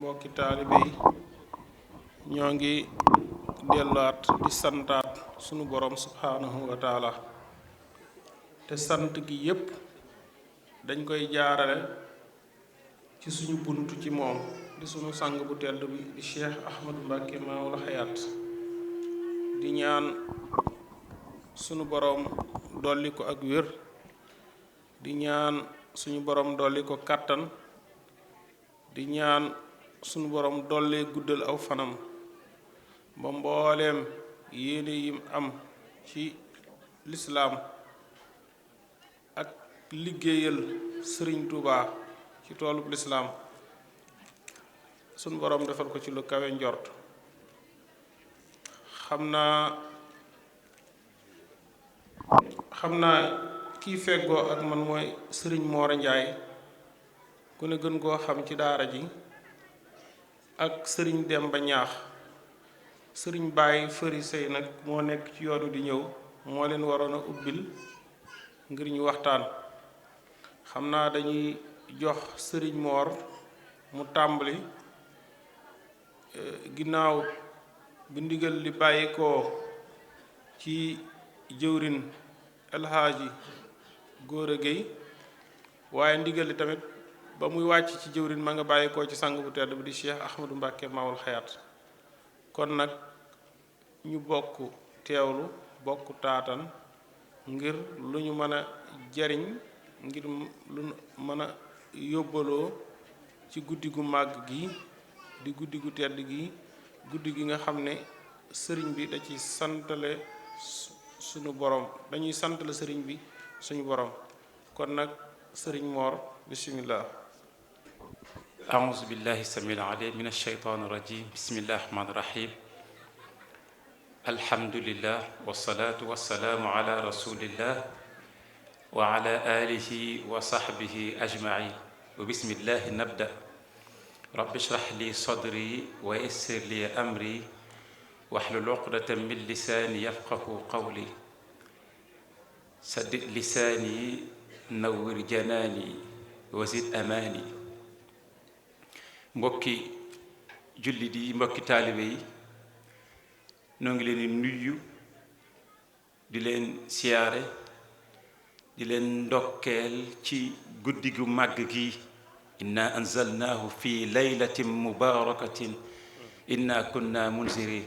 mbokki taalibe yi ñoo ngi delluwaat di santaat sunu borom subhaanahu wa taala te sant gi yépp dañ koy jaarale ci suñu bunt ci moom di sunu sang bu tedd bi di Cheikh Ahmadou Mbacké Maoul Hayaat di ñaan sunu borom dolli ko ak wér di ñaan suñu borom dolli ko kàttan di ñaan sunu borom dollee guddal aw fanam ba mbooleem yéene yim am ci lislaam ak liggéeyal sëriñ Tuubaa ci toolub lislaam sunu borom defal ko ci lu kawe njort xam naa kii feggoo ak man mooy sëriñ Moora Njaay ku ne gën koo xam ci daara ji ak sëriñ Demba Ñaax sëriñ Baay Fëri Sey nag moo nekk ci yoonu di ñëw moo leen waroon a ubbil ngir ñu waxtaan xam naa dañuy jox sëriñ Moor mu tàmbali ginnaaw bi ndigal li bàyyi ko ci jëwrin Alxaaji Góora Géy waaye ndigal li tamit ba muy wàcc ci jëwrin ma nga bàyyi ko ci sang bu tedd bi di Cheikh Ahmadou Mbacké Maoul Hayaat kon nag ñu bokk teewlu bokk taatan ngir lu ñu mën a jariñ ngir lu mën a yóbbaloo ci guddi gu màgg gi di guddi gu tedd gi guddi gi nga xam ne sëriñ bi da ci santale suñu borom dañuy santale sëriñ bi suñu borom kon nag sëriñ Moor bismillah أعوذ بالله السميع العليم من الشيطان الرجيم بسم الله الرحمن الرحيم الحمد لله والصلاة والسلام على رسول الله وعلى آله وصحبه أجمعين وبسم الله نبدأ رب اشرح لي صدري ويسر لي أمري واحلل عقدة من لساني يفقه قولي سدد لساني نور جناني وزد أماني mbokki jullit yi mbokki taalibe yi noo ngi leen di nuyu di leen siyaare di leen ndokkeel ci guddi gu màgg gi inna anzalnaahu fi laylatin mubarakatin inna kunna munzirin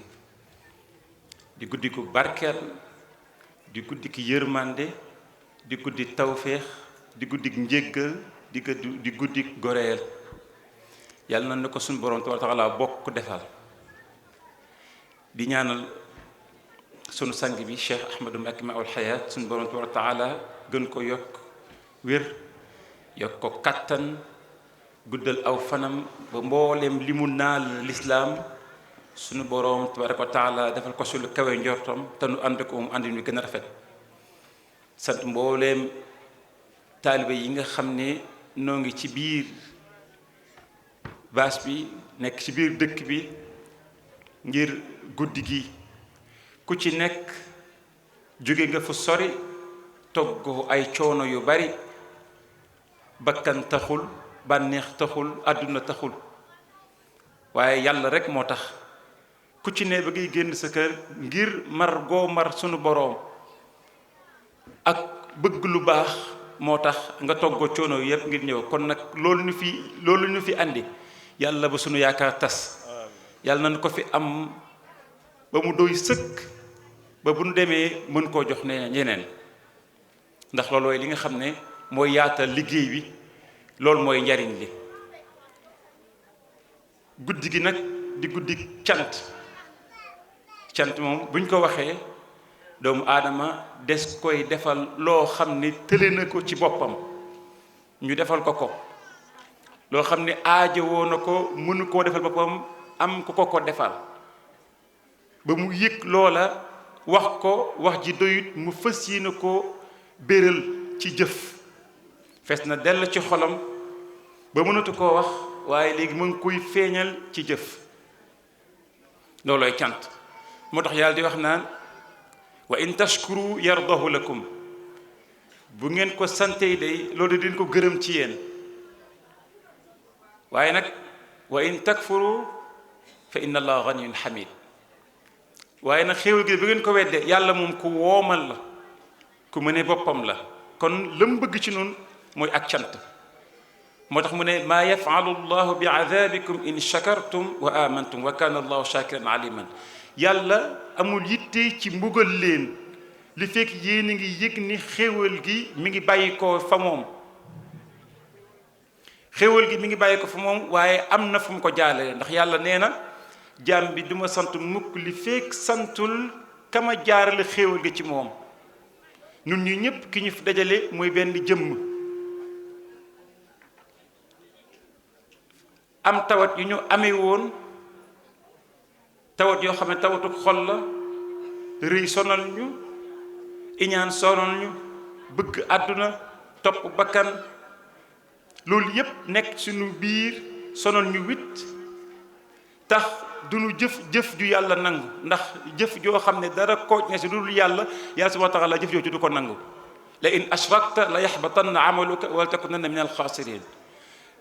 di guddi gu barkeel di guddi ki yërmande di guddi tawféex di guddi njéggal di guddi goreel yàlla na ko suñu borom tabaaraka wa taala bokk defal di ñaanal sunu sang bi Cheikh Ahmadou Mbacké Maoul Hayaat suñu borom tabaaraka wa taala gën ko yokk wér yokk ko kattan guddal aw fanam ba mbooleem li mu naal lislaam suñu borom tabaaraka wa taala defal ko su lu kawe njortam te nu ànd ko moom ànd ñu gën a rafet sant mbooleem taalibe yi nga xam ne noo ngi ci biir baas bi nekk ci biir dëkk bi ngir guddi gi ku ci nekk jóge nga fu sori togg ay coono yu bari bakkan taxul bànneex taxul àdduna taxul waaye yàlla rekk moo tax ku ci ne ba ngay génn sa kër ngir mar goo mar sunu boroom ak bëgg lu baax moo tax nga toggoo coono yépp ngir ñëw kon nag loolu ñu fi andi yàlla ba sunu yaakaar tas yàlla nañ ko fi am ba mu doy sëkk ba bu nu demee mën koo jox ne ñeneen ndax loolooy li nga xam ne mooy yaatal liggéey bi loolu mooy njariñ li guddi gi nag di guddi cant moom buñ ko waxee doomu aadama des koy defal loo xam ne tële na ko ci boppam ñu defal ko loo xam ne aajowoo na ko mënu koo defal boppam am ku ko defal ba mu yëg loola wax ko wax ji doyut mu fës yi na ko béral ci jëf fees na dell ci xolam ba mënatu koo wax waaye léegi mu ngi koy feeñal ci jëf loolooy cant moo tax yàlla di wax naan wa in tashkuru yardahu lakum bu ngeen ko sante day loolu din ko gërëm ci yéen waaye nag wa in takfuru fa inna allaha ganiyyun hamid waaye nag xéewal gi bu ngeen ko wedde yàlla moom ku woomal la ku mëne boppam la kon lam bëgg ci noonu mooy ak cant moo tax mu ne maa yafalu llahu bi adabikum in shakartum wa amantum wa kana allahu shakiran aliman yàlla amul yitte ci mbugal leen li fekk yéen a ngi yëg ni xéewal gi mi ngi bàyyi ko fa moom xéewal gi mi ngi bàyyi ko fa moom waaye am na fu mu ko jaarale ndax yàlla nee na jaam bi duma sant mukk li fekk santul kama jaarale xéewal gi ci moom nun ñu ñëpp ki ñu fi dajale mooy benn jëmm am tawat yu ñu amee woon tawat yoo xam ne tawatu xol la rëy sonal ñu iñaan sonal ñu bëgg àdduna topp bakkan loolu yépp nekk suñu biir sonal ñu wit tax duñu jëf ju yàlla nangu ndax jëf joo xam ne dara kooj ne si dul yàlla subhanahu wa taala jëf jooju du ko nangu la in ashrakta la yaxbatanna amaluka wala takunanna min alxaasirin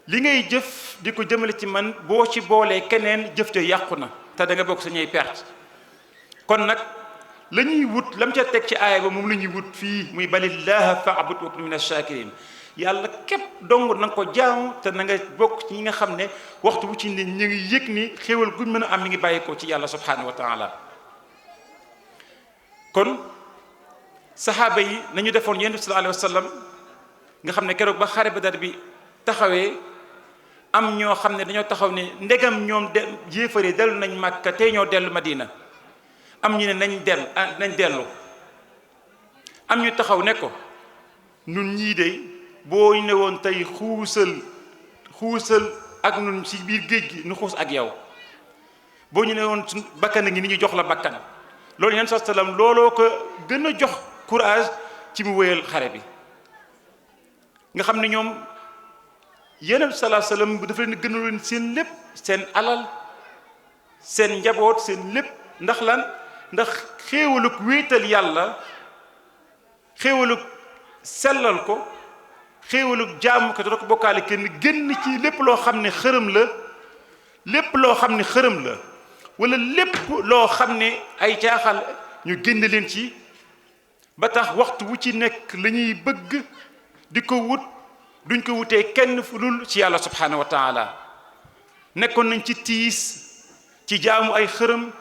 li ngay jëf di ko jëmale ci man boo ci boolee keneen jëf ja yàqu na te da nga bokk sa ñuy perte kon nag la ñuy wut lam ca teg ci aaya ba moom la ñuy wut fii muy balillaha fa'bud wa kun min ash-shakirin yàlla képp dong na nga ko jaamu te na nga bokk ci ñi nga xam ne waxtu bu ci ne ñu ngi yëg ni xéewal guñ mën a am mi ngi bàyyi ko ci yàlla subhanahu wa taala kon saxaaba yi nañu defoon yonent bi sallallahu alayhi wa sallam nga xam ne keroog ba xare Badar bi taxawee am ñoo xam ne dañoo taxaw ne ndegam ñoom de yéefare dellu nañ Màkka tey ñoo dellu Madina am ñu ne nañ dellu am ñu taxaw ne ko nun ñii de boo ne woon tey xuusal ak nun ci biir géej gi nu xuus ak yow boo ñu ne woon su bakkan ngi ni ñu jox la bakkan loolu yonent sallallahu alayhi wasallam looloo ko gën a jox courage ci mu wéyal xare bi nga xam ne ñoom yonent sallallahu alayhi wasallam dafa leen gënaloon seen lépp seen alal seen njaboot seen lépp ndax lan ndax xéewalug wéetal yàlla xéewalug sellal ko xéewalug jaamu ko doo ko bokkaale kenn génn ci lépp loo xam ne xërëm la lépp loo xam ne xërëm la wala lépp loo xam ne ay caaxaan ñu génn leen ci ba tax waxtu wu ci nekk la ñuy bëgg di ko wut duñ ko wutee kenn fu dul ci yàlla subhanahu wa taala nekkoon nañ ci tiis ci jaamu ay xërëm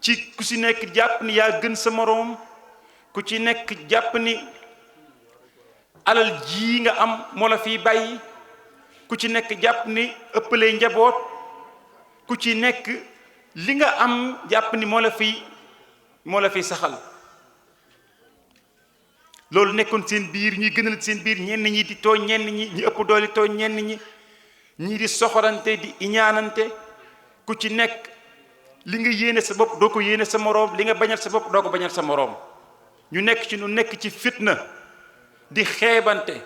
ci ku ci nekk jàpp ni yaa gën sa moroom ku ci nekk jàpp ni alal ji nga am moo la fiy bàyyi ku ci nekk jàpp ni ëppalee njaboot ku ci nekk li nga am jàpp ni moo la fiy saxal loolu nekkoon seen biir ñuy gënal seen biir ñenn ñi di tooñ ñenn ñi ñu ëpp doole tooñ ñenn ñi ñii di soxorante di iñaanante ku ci nekk li nga yéene sa bopp doo ko yéene sa moroom li nga bañal sa bopp doo ko bañal sa moroom ñu nekk ci fitna di xeebante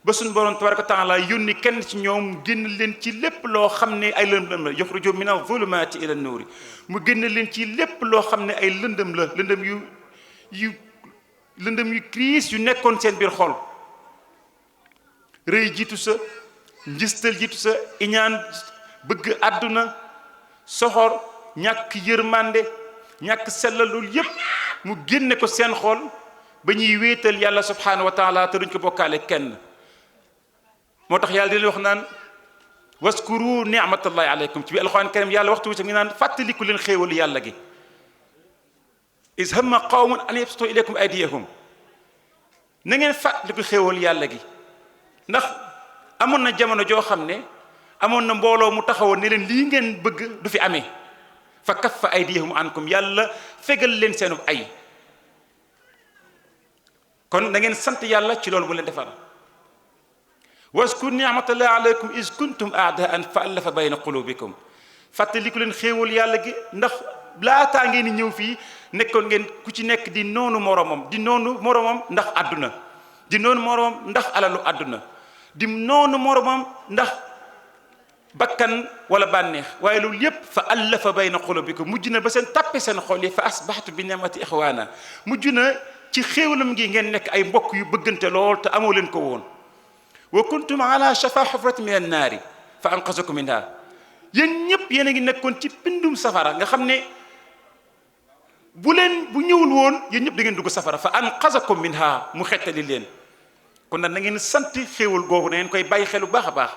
ba suñu borom tabaraka taala yónni kenn ci ñoom génn leen ci lépp loo xam ne ay lëndëm la yuxriju mina zulumaati ila nuuri mu génn leen ci lépp loo xam ne ay lëndëm la lëndëm yu crise yu nekkoon seen biir xol rëy jiitu sa njistal jiitu sa iñaan bëgg àdduna soxor ñàkk yërmande ñàkk sellal loolu yépp mu génne ko seen xol ba ñuy wéetal yàlla subhanahu wa taala te duñ ko bokkaale kenn moo tax yàlla di leen wax naan waskuru ni'matallahi alaykum ci bi alquran karim yàlla waxtu wi sax ngi naan fàttaliku leen xéewalu yàlla gi is hamma qawmun an yabsutu ilaykum aydiyahum na ngeen fàttaliku xéewal yàlla gi ndax amoon na jamono joo xam ne amoon na mbooloo mu taxawoon ne leen lii ngeen bëgg du fi amee fa kaffa aydiyahum ankum yàlla fegal leen seenu ay kon na ngeen sant yàlla ci loolu mu leen defal waskur ni'matallahi alaykum is kuntum a'daan fa allafa bayna qulubikum fàttaliku leen xéewal yàlla gi ndax laataa ngeen di ñëw fii nekkoon ngeen ku ci nekk di noonu moromam ndax àdduna di noonu moromam ndax alalu àdduna di noonu moromam ndax bakkan wala bànneex waaye loolu yépp fa allafa bayna qulubikum mujj na ba seen tàppe seen xol yi fa asbaxtu bi ni'mati ixwaana mujj na ci xéewalam gi ngeen nekk ay mbokk yu bëggante lool te amoo leen ko woon wa kuntum ala shafa xufratin min annaari fa anqazakum minha yéen ñëpp yéen a ngi nekkoon ci pindum safara nga xam ne bu ñëwul woon yéen ñëpp da ngeen dugg safara fa anqazakum minha mu xettali leen kon nag na ngeen sant xéewal googu na ngeen koy bàyyi xel bu baax a baax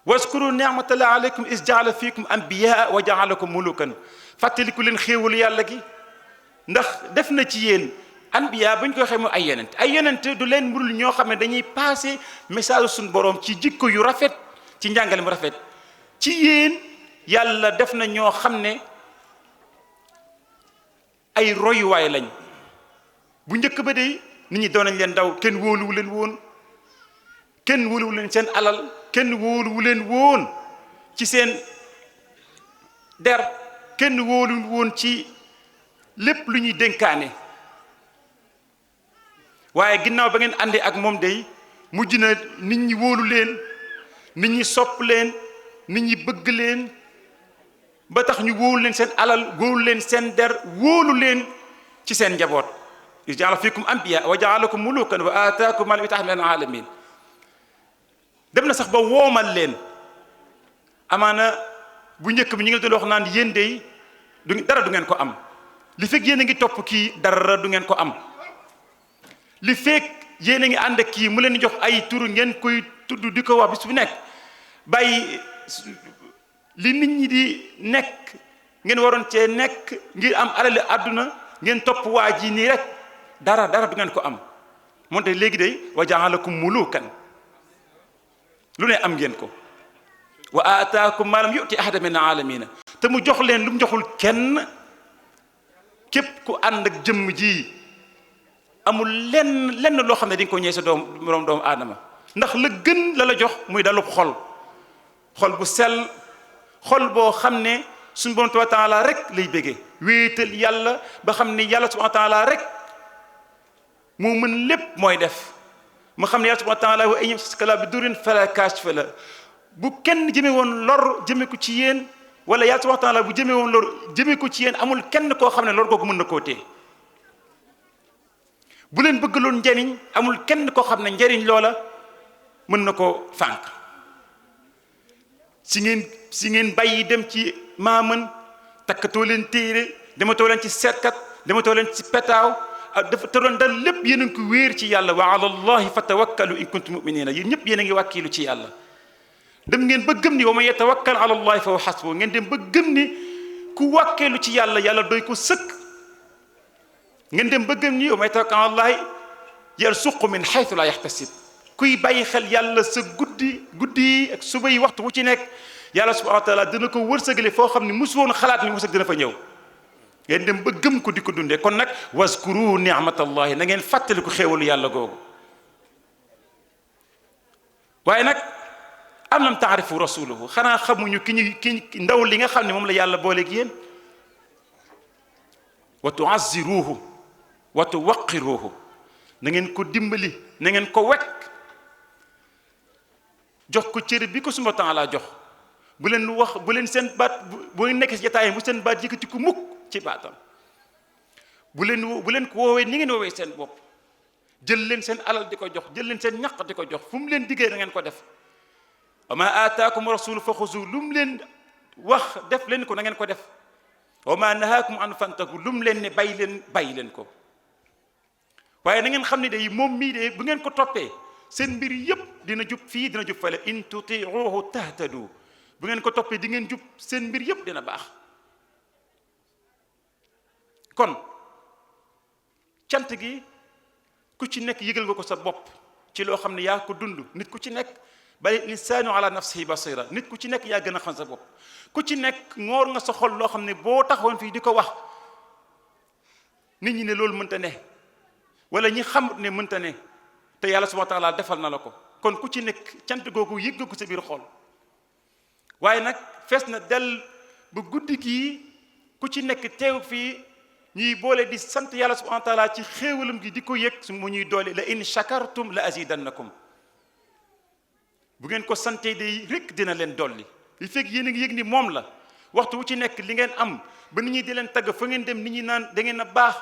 waskuru ni'matallahi alaykum is jaala fiikum anbiyaa wa jaalakum mulukan fàttaliku leen xéewalu yàlla gi ndax def na ci yéen anbiya bu ñu ko waxee mooy ay yonent du leen murul ñoo xam ne dañuy passé message suñu borom ci jikko yu rafet ci njàngale mu rafet ci yéen yàlla def na ñoo xam ne ay royuwaay lañ bu njëkk ba de nit ñi doon nañ leen daw kenn wóoluwu leen woon kenn wóoluwu leen seen alal kenn wóoluwu leen woon ci seen der kenn wóoluwu woon ci lépp lu ñuy dénkaane waaye ginnaaw ba ngeen àndee ak moom day mujj na nit ñi wóolu leen nit ñi sopp leen nit ñi bëgg leen ba tax ñu wóolu leen seen alal wóolu leen seen der wóolu leen ci seen njaboot iz jaala fiikum anbiya wa jaalakum mulukan wa aataakum ma lam yu'ta ahadun min al-aalamiin dem na sax ba woomal leen amaana bu njëkk bi ñu ngi doon wax naan yéen day dara du ngeen ko am li fekk yéen a ngi topp kii dara du ngeen ko am li fekk yéen a ngi ànd ak kii mu leen jox ay tur ngeen koy tudd di ko wax bis bu nekk bàyyi li nit ñi di nekk ngeen waroon cee nekk ngir am alali àdduna ngeen topp waa ji nii rek dara du ngeen ko am moonte léegi day wa jaalakum mulukan lu ne am ngeen ko wa aataakum ma lam yu'ti ahada min aalamiina te mu jox leen lu mu joxul kenn képp ku ànd ak jëmm ji amul lenn loo xam ne di nga ko ñëwee sa doomu aadama ndax la gën la jox muy dalub xol bu sell xol boo xam ne suñu borom subhaanahu wa taala rek lay béggee wéetal yàlla ba xam ne yàlla subhaanahu wa taala rek moo mën lépp mooy def mu xam ne yàlla subhaanahu wa taala wa in yamsaska bi durrin falaa kaashifa lahu bu kenn jëme woon lor jëme ko ci yéen wala yàlla subhaanahu wa taala bu jëme woon lor jëme ko ci yéen amul kenn koo xam ne lor googu mën na koo téye bu leen bëgg loon njariñ amul kenn koo xam ne njariñ loola mën na koo fànq si ngeen bàyyi dem ci maamën takkatoo leen téere dematoo leen ci seetkat dematoo leen ci petaaw dafa te doon dal lépp yéen a ngi ko wéer ci yàlla wa ala allahi fatawakkalu in kuntum muminina yéen ñëpp yéen a ngi wàkkiilu ci yàlla dem ngeen ba gëm ni wa man yatawakkal ala allahi fa huwa hasbuh ngeen dem ba gëm ni ku wàkkeelu ci yàlla yàlla doy ko sëkk ngeen dem ba gëm ni wa man yatawakkal ala allahi yarzuqhu min haythu la yahtasib kuy bàyyi xel yàlla sa guddi yi ak suba yi waxtu wu ci nekk yàlla subhanahu wa taala dina ko wërsëgale foo xam ne mosu woon xalaat ni wërsëg dina fa ñëw ngeen dem ba gëm ko di ko dundee kon nag waskuru ni'matallahi na ngeen fàttali ko xéewalu yàlla googu waaye nag am lam taarifu rasuluhu xanaa xamuñu ki ndaw li nga xam ne moom la yàlla booleeg yéen wa tuazziruhu wa tuwaqiruhu na ngeen ko dimbali na ngeen ko wekk jox ko cër bi ko suma taala jox bu leen seen baat bu nekk si jataay bu seen baat yëkkati ko mukk ci baatam bu leen ko woowee ni ngeen woowee seen bopp jël leen seen alal di ko jox jël leen seen ñaq di ko jox fu mu leen diggee na ngeen ko def wa ma aataakum rasulu fa xuzu lu mu leen wax def leen ko na ngeen ko def wa ma nahaakum an fantahu lu mu leen ne bàyyi leen ko waaye na ngeen xam ne day moom mii de bu ngeen ko toppee seen mbir yëpp dina jub fii dina jub fale in tutiuhu tahtadu bu ngeen ko toppee di ngeen jub seen mbir yëpp dina baax kon cant gi ku ci nekk yëgal nga ko sa bopp ci loo xam ne yaa ko dund nit ku ci nekk bal insaanu ala nafsihi basira nit ku ci nekk yaa gën a xam sa bopp ku ci nekk ngoor nga sa xol loo xam ne boo taxawoon fii di ko wax nit ñi ne loolu mënta ne wala ñi xamut ne mënta ne te yàlla subhanahu wa taala defal na la ko kon ku ci nekk cant googu yëg nga ko sa biir xol waaye nag fees na del ba guddi gii ku ci nekk teew fii ñuy boole di sant yàlla subhanahu wa taala ci xéewalam gi di ko yëg su mu ñuy doole la in shakartum la azidannakum bu ngeen ko santee day rek dina leen dolli li fekk yéen a ngi yëg ni moom la waxtu wu ci nekk li ngeen am ba nit ñi di leen tagg fa ngeen dem nit ñi naan da ngeen a baax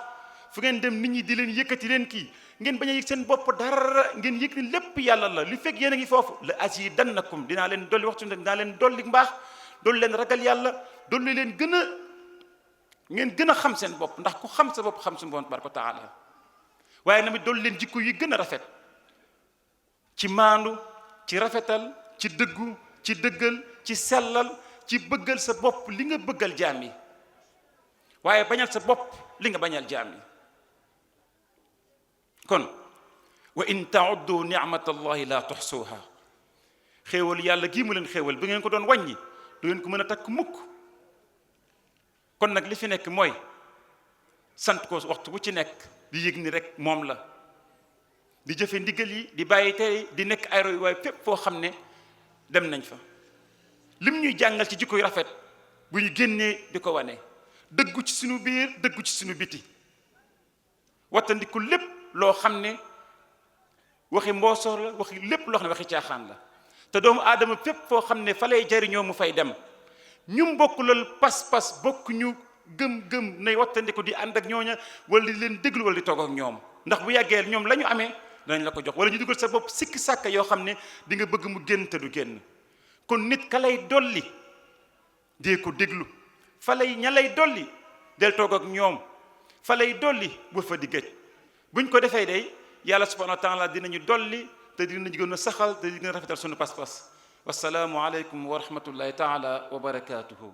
fu ngeen dem nit ñi di leen yëkkati leen kii ngeen bañ a yëg seen bopp dara ngeen yëg ni lépp yàlla la li fekk yéen a ngi foofu la azidannakum dinaa leen dolli waxtu ne dinaa leen dolli mbaax dolli leen ragal yàlla dolli leen ngeen gën a xam seen bopp ndax ku xam sa bopp xam suñu borom tabaraka wa taala waaye namit dolli leen jikko yi gën a rafet ci maandu ci rafetal ci dëggu ci dëggal ci sellal ci bëggal sa bopp li nga bëggal jaam yi waaye bañal sa bopp li nga bañal jaam yi kon wa in tauddu ni'matallahi la tuxsuha xéewal yàlla gii mu leen xéewal bi ngeen ko doon wàññi du ngeen ko mën a takk mukk kon nag li fi nekk mooy sant ko waxtu bu ci nekk di yëg ni rek moom la di jëfe ndigal yi di bàyyi tey di nekk ay roy waaye fépp foo xam ne dem nañ fa lim ñuy jàngal ci jikko yu rafet bu ñu génnee di ko wane dëggu ci suñu biir dëggu ci suñu biti wattandiku lépp loo xam ne waxi mboosoor la waxi lépp loo xam ne waxi caaxaan la te doomu aadama fépp foo xam ne fa lay jariñoo mu fay dem ñu bokk loolu pas-pas bokk ñu gëm-gëm nay wattandiku di ànd ak ñooña wala di leen déglu wala di toog ak ñoom ndax bu yàggee ñoom la ñu amee danañ la ko jox wala ñu dugal sa bopp sikki sàkka yoo xam ne di nga bëgg mu génn te du génn kon nit ka lay dolli dee ko déglu fa lay ña lay dolli del toog ak ñoom fa lay dolli bu fa di gëj buñ ko defee day yàlla subhanahu wa taala dinañu dolli te dinañu gën a saxal te dina rafetal sunu pas-pas wassalaamu aleykum wa rahmatullahi taala wa barakatuhu